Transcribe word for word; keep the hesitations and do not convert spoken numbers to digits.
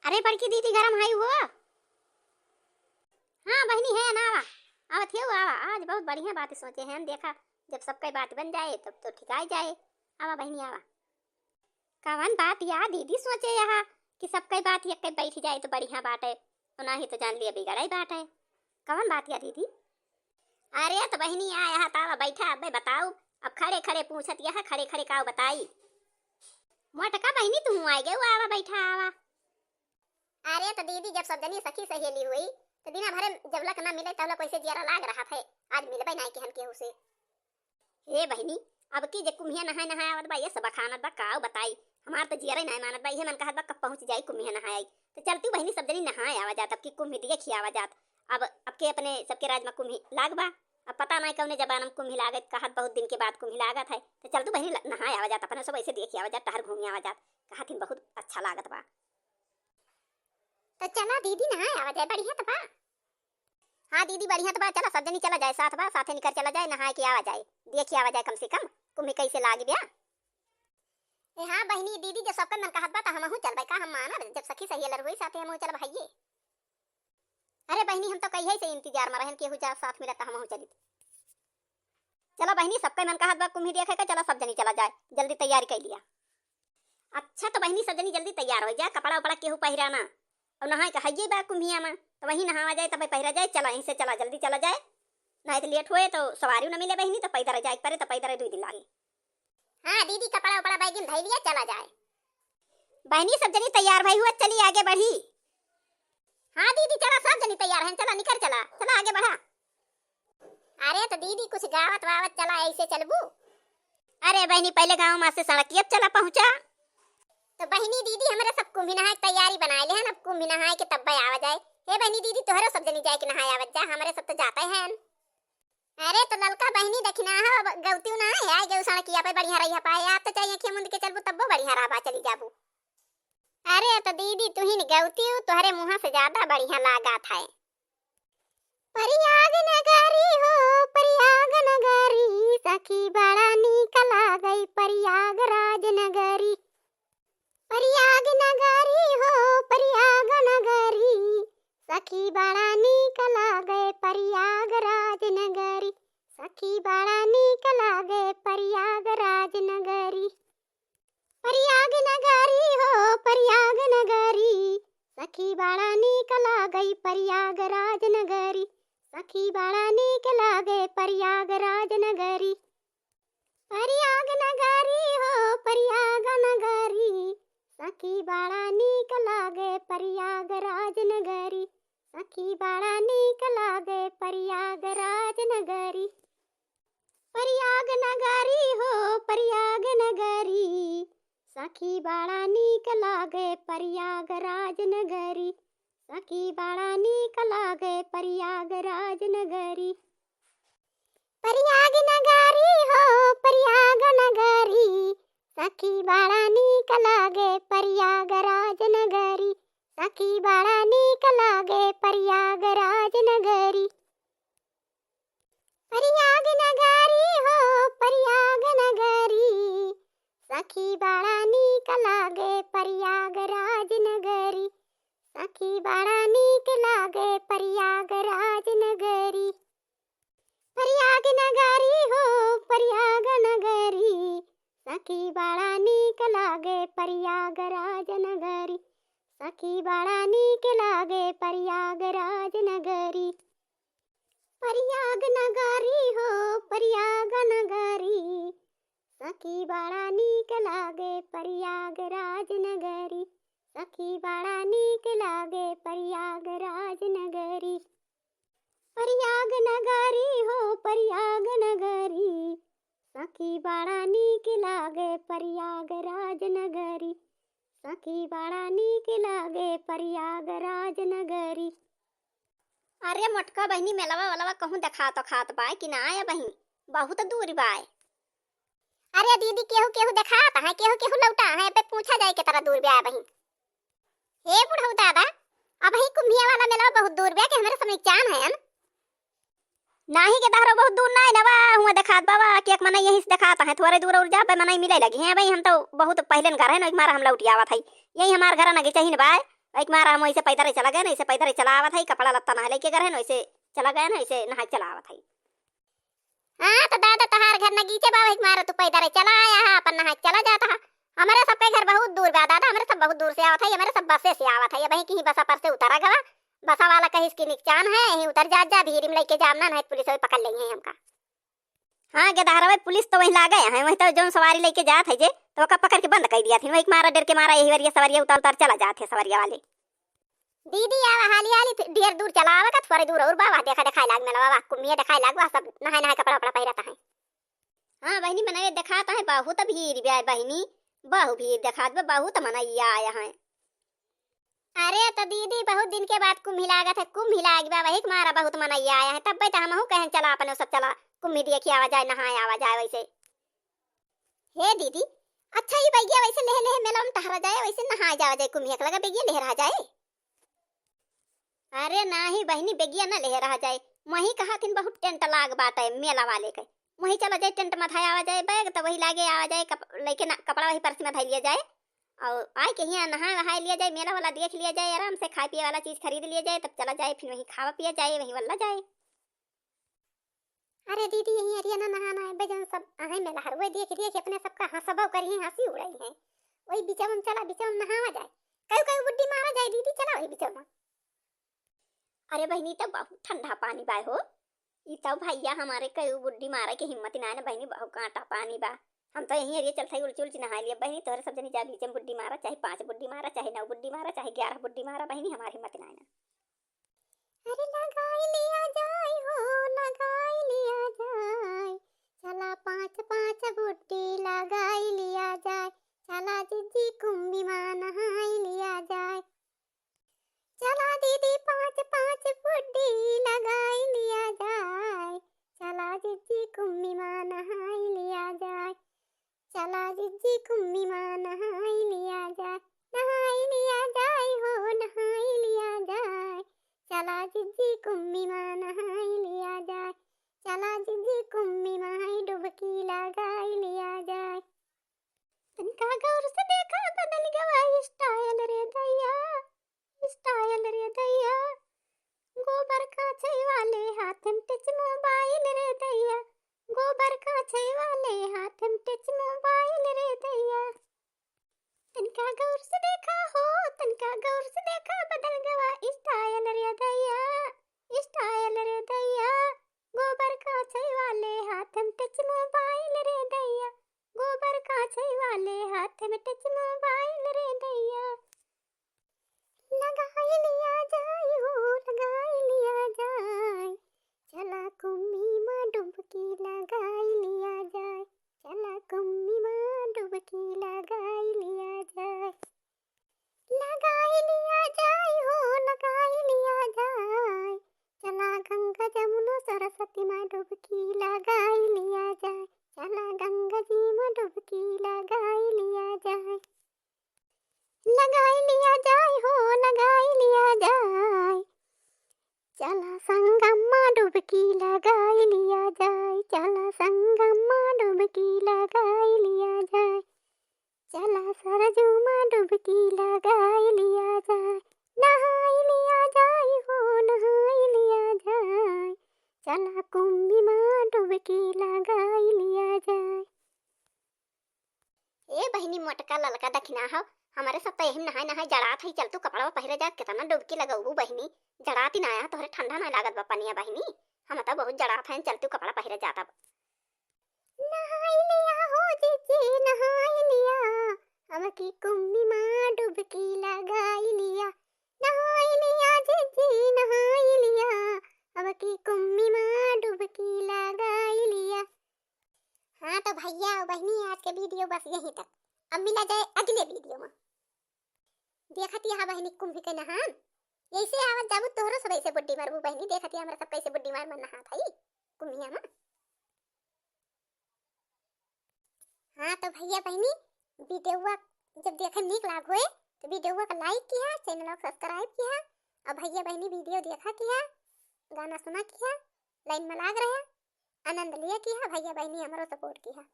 अरे बड़की दीदी, गरम है हो? हाँ बहिनी, है ना, आवा। आवत हियो, आवा। आज बहुत बढ़िया बात सोचे हैं, देखा, जब सबके बात बन जाए, तब तो ठिकाई जाए। आवा बहिनी, आवा। कवन बात या दीदी सोचे यहाँ कि सबके बात यक्के बैठ जाए तो बढ़िया बात है, और नाही तो जान लिया बिगड़ाई बात है। कवन बात या दीदी? अरे तो बहिनी, आ यहाँ तावा बैठा, अबे बताऊ। अब खड़े खड़े पूछत यह, खड़े खड़े काऊ बताई। मोटका बहिनी, तू आए गए, आवा बैठा, आवा। अरे तो दीदी, जब सब जनी सखी सहेली हुई, तो दिना भरे जब लक ना मिले, तब लक वैसे जियरा लाग रहा थे। आज मिलबे नहीं किहन केहू से। हे बहिनी, अब की जे कुम्हिया नहाए नहाए आवत बा, ये सब बखानत बा, काऊ बताई। हमार तो जियरे नहीं मानत बा, ये मन कहत बा, कब पहुँच जाई कुम्हिया नहाए आई। तो चलती बहिनी, सब जनी नहाए आवा जात, अब की कुम्हि देखी आवा जात। अब, अब के अपने सबके राज में कुम्हि लाग बा। अब पता नहीं कौने जमाना में कुम्हि लागत, कहत बहुत दिन के बाद कुम्हि लागत है। तो चलतू बहिनी, ल-, नहाए आवा जात, अपने सब ऐसे देखी आवा जात, टहर घूमी आवा जात। कहत हिन बहुत अच्छा लागत बा। तो चला दीदी, नहाए आवा जाए, बढ़िया तो बा। हाँ दीदी, बढ़िया तो बा, चला सब जनी चला जाए, साथ बा, साथे निकर चला जाए, नहाए के आवा जाए, देख के आवा जाए कम से कम, कुम्हि कैसे लाग ब्या। ए हाँ बहिनी, दीदी जब सबके मन कहत बा, तो हमहू चलबे का, हम मानब, जब सखी सहेलर हुई साथे हमहू चलब हइये। अरे बहिनी, हम तो कहिए से इंतजार में रहन, केहू जा साथ मिला तो हमहू चली। चला बहिनी, सबके मन कहत बा कुम्हि देखे के, चला सब जनी चला जाए, जल्दी तैयारी कर लिया। अच्छा तो बहिनी, सब जनी जल्दी तैयार हो जा, कपड़ा उपड़ा केहू पहिरा ना। और नहाए के हइये बा कुम्हिया में, तो वहीं नहावा जाए, तब पहिरा जाए। चला, यहीं से चला, जल्दी चला जाए, नहीं तो लेट होए तो सवारी न मिले बहिनी, तो पैदल जाए के पड़े, तो पैदल दुई दिन लागे। हाँ दीदी, कपड़ा उपड़ा बैग में धई लिया, चला जाए। बहिनी, सब जनी तैयार भई हुआ, चली आगे बढ़ी। हाँ दीदी, चला, सब जनी तैयार हैं, चला, निकर चला, चला आगे बढ़ा। अरे तो दीदी, कुछ गावत वावत चला, ऐसे चलबू? अरे बहिनी, पहले गाँव में से सड़किया चला पहुँचा। तो बहिनी दीदी, हमरे सब कुम्हि नहाए के तैयारी बनाए ले हन, अब कुम्हि नहाए के तब्बे आवा जाए। हे बहिनी दीदी, तोहरो सब जनी जाए के नहाए आवत जा, हमरे सब तो जाते हैं। अरे तो ललका बहिनी, देखी ना हो, अब गौती ना है, आए गए सड़किया पे, बढ़िया रही पाए। आप तो चाहिए कि मुंद के चलबू, तब्बो बढ़िया रहबा, चली जाबू। अरे तो दीदी, तुहिन गौती हो, तोहरे मुँह से ज्यादा बढ़िया लागत है। प्रयाग नगरी हो, प्रयाग नगरी, सखी बड़ा नीक लागै प्रयागराज नगरी। प्रयाग नगरी हो, प्रयाग नगरी, सखी बड़ा नीक लागै प्रयागराज नगरी, सखी बड़ा नीक लागै प्रयागराज नगरी। प्रयाग नगरी हो, प्रयाग नगरी, सखी बड़ा नीक लागै प्रयागराज नगरी, सखी बड़ा नीक लागै प्रयागराज नगरी। प्रयाग नगरी हो, प्रयाग नगरी, सखी बड़ा नीक लागै प्रयागराज नगरी, सखी बड़ा नीक लागै प्रयागराज नगरी। प्रयाग नगरी हो, प्रयाग नगरी, सखी बड़ा नीक लागै प्रयागराज नगरी, सखी बड़ा नीक लागै प्रयागराज नगरी। प्रयाग नगरी हो, प्रयाग नगरी, सखी बड़ा नीक लागै प्रयागराज नगरी, सखी बड़ा नीक लागै प्रयागराज नगरी। प्रयाग नगरी हो, प्रयाग नगरी, सखी बड़ा नीक लागै प्रयागराज नगरी, सखी बड़ा नीक लागै प्रयागराज नगरी। प्रयाग नगरी हो, प्रयाग नगरी, सखी बड़ा नीक लागै प्रयागराज नगरी, सखी बड़ा नीक लागै प्रयागराज नगरी। प्रयाग नगरी हो, प्रयाग नगरी, सखी बड़ा नीक लागै प्रयागराज नगरी, सखी बड़ा नीक लागै प्रयागराज नगरी। प्रयाग नगरी हो, प्रयाग नगरी, सखी बड़ा नीक लागै प्रयागराज नगरी, सखी बड़ा नीक लागै प्रयागराज नगरी। अरे मोटका बहिनी, मेलवा वेलवा कहूँ देखात ओखात बाय कि ना आय बहिन? बहुत दूर बाय। अरे दीदी, केहू केहू देखात है, केहू केहू लौटा है, पे पूछा जाए के तरह दूर बाय बहिन। हे बुढ़ऊ दादा, अबहीं कुम्हिया वाला मेलवा बहुत दूर बा कि हमरे समय चान है न? नाही के तहरो बहुत दूर नाही न बा, हुआं देखात बाबा कि एक मनई यहीं से देखात है, थोड़े दूर और जाबे मनई मिले लगी हैं। भाई हम तो बहुत पहले न घर है न, एक मारा हम लौट आवत है, यही हमार घर न गिचहिन बाय। वही के मारा हम वैसे पैदर चला गए ना, ऐसे पैदर चला आवत है, कपड़ा लत्ता ना लेके गए हैं, वैसे चला गए ना, ऐसे नहा के चला आवत है। हाँ, तो दादा, तोहार घर नगीचे बा, वही के मारा तू पैदर चला आया है, अपन नहा के चला जाता है। हमरे सबके घर बहुत दूर बा दादा, हमरे सब बहुत दूर से आवत है, हमरे सब बसे से आवत है। वही कहीं बसा पर से उतरा गवा, बसा वाला कहिस कि निकचान है, यहीं उतर जात जा, भीरी में लेके जाम ना, नहीं पुलिस वही पकड़ लेंगे हमका। हाँ, गेदहरवे पुलिस तो वहीं लागे हैं, वहीं तो जौन सवारी लेके जात है जे, तो ओका पकड़ के बंद कर दिया थी, वही के मारा डर के मारा यही वरिया सवरिया उतार उतार चला जात है सवरिया वाले। दीदी, आवा हाली हाली, फिर ढेर दूर चला आवा का, थोड़े दूर और बाबा देखा देखाए लाग मेला बाबा, कुम्मिया देखाए लाग बा, सब नहाए नहाए कपड़ा उपड़ा पहिरत हैं। हाँ बहिनी, मनवे देखात है, बहुत भीड़ बा बहिनी, बहु भीड़ देखात बा, बहुत मनैया आया है। अरे तो दीदी, बहुत दिन के बाद कुम्ही लागत है, कुम्ही लाग बा, वही के मारा बहुत मनैया आया है, तब तो हमहू कहन चला अपने सब चला कुम्ही देखी आवा जाए, नहाए आवा जाए वैसे। हे दीदी, अच्छा ई बैगिया वैसे लेहे लेहे मेला में टहरा जाए, वैसे नहाए जावा जाए, कुम्ही एक लगा बैगिया लेहे रहा जाए। अरे नाही बहिनी, बेगिया न लेहे रहा जाए, वहीं कहा थिन बहुत टेंट लाग बाटे मेला वाले के, वहीं चला जाए, टेंट मथाए आवा जाए, बैग तो वही लागे आवा जाए, कप-, लेके ना, कपड़ा वही पर्स में धइ लिया जाए, और आए के हियाँ नहाए वहाए लिया जाए, मेला वाला देख लिया जाए, आराम से खाए पिए वाला चीज खरीद लिया जाए, तब चला जाए, फिर वहीं खावा पिया जाए, वहीं वल्ला जाए। अरे दीदी, यहीं अरिया ना नहाना है, बजन सब आहे मेला हर, वही देख देख अपने सबका हंसबो करी हैं, हंसी उड़ाई हैं, वही बिचवन चला, बिचवन नहावा जाए, कयू कयू बुड्डी मारा जाए दीदी, चला वही बिचवन। अरे बहिनी, ई तो बहुत ठंडा पानी बा हो। ई तो भैया हमारे कई बुड्डी मारे के हिम्मत ही ना है ना बहिनी, बहुत कांटा पानी बा। हम तो यहीं अरिया चलत है, उलची उलची नहाए लिया बहिनी। तोहरे सब जनी जा बीच में बुड्डी मारा, चाहे पाँच बुड्डी मारा, चाहे नौ बुड्डी मारा, चाहे ग्यारह बुड्डी मारा बहिनी, हमारे हिम्मत ना है ना। अरे लगाई लिया जाए हो, लगाई लिया जाए, चला पाँच पाँच बुड्डी लगाई लिया जाए, चला जिज्जी कुम्मी मा नहाई लिया जाए। चला दीदी पाँच पाँच बुड्डी लगाई लिया जाए, चला जिज्जी कुम्मी मा नहाई लिया जाए, चला जिज्जी कुम्मी मा नहाई लिया जाए, नहाई लिया जाए हो, नहाई लिया जाए, चला जिज्जी कुम्मी मा नहाई लिया जाए, चला जिज्जी कुम्मी मा डुबकी लगाई लिया जाए। तनिका गौर से देखा, बदल गवा style रे दैया, style रे दैया। गोबर काछे वाले हाथ में touch mobile रे दैया, गोबर काछे वाले हाथ में touch mobile रे दैया। तनिका गौर से देखा हो, तनिका गौर से देखा, बदल गवा style रे दैया, style रे दैया। गोबर काछे वाले हाथ में touch mobile रे दैया, गोबर काछे वाले हाथ में touch mobile रे दैया। लगाई लिया जाए हो, लगाई लिया जाए, चला कुम्मी मा डुबकी लगाई लिया जाए, चला कुम्मी मा डुबकी लगाई लिया जाए। लगाई लिया जाए हो, लगाई लिया जाए, चला गंगा जमुना सरस्वती मा डुबकी लगाई लिया जाए, चला गंगा जी मा डुबकी लगाई लिया जाए। लगाई लिया जाए हो, लगाई लिया जाए, चला संगम मा डुबकी लगाई लिया जाए, चला संगम मा डुबकी लगाई लिया जाए, चला सरजू मा डुबकी लगाई लिया जाए, नहाई लिया जाए हो, नहाई लिया जाए, चला कुम्मी मा डुबकी लगाई लिया जाए। ए बहिनी, मोटका ललका दखिना हो, हमरे सब तो यही नहाए नहाए जड़ात है, चल तू कपड़ा पहिरे जा, कितना डुबकी लगौबू बहिनी, जड़ात ही ना आया, तोहरे ठंडा ना लागत बा पनिया बहिनी, हम तो बहुत जड़ात हैं, चल तू कपड़ा पहिरे जा तब। नहाई लिया हो जिज्जी, नहाई लिया, अब की कुम्मी मा डुबकी लगाई लिया, नहाई लिया जिज्जी, नहाई लिया, अब की कुम्मी मा डुबकी लगाई लिया। हाँ तो भैया और बहिनी, आज के video बस यहीं तक। अब मिला जाए अगले video मा। देखत यहाँ बहिनी कुम्ही के नहान, यैसे आवत जाबू तोहरो सब ऐसे बुड्डी मारबू बहिनी। देखत यहाँ हमरा सब कैसे बुड्डी मार मार नहात है कुम्हिया मा। हाँ तो भैया बहिनी, video जब देखे नीक लाग होए तो video का like किया, channel का subscribe किया, और भैया बहिनी video देखा किया, गाना सुना किया, line मा लाग रहा, आनंद लिया किया, भैया बहिनी हमरो support किया।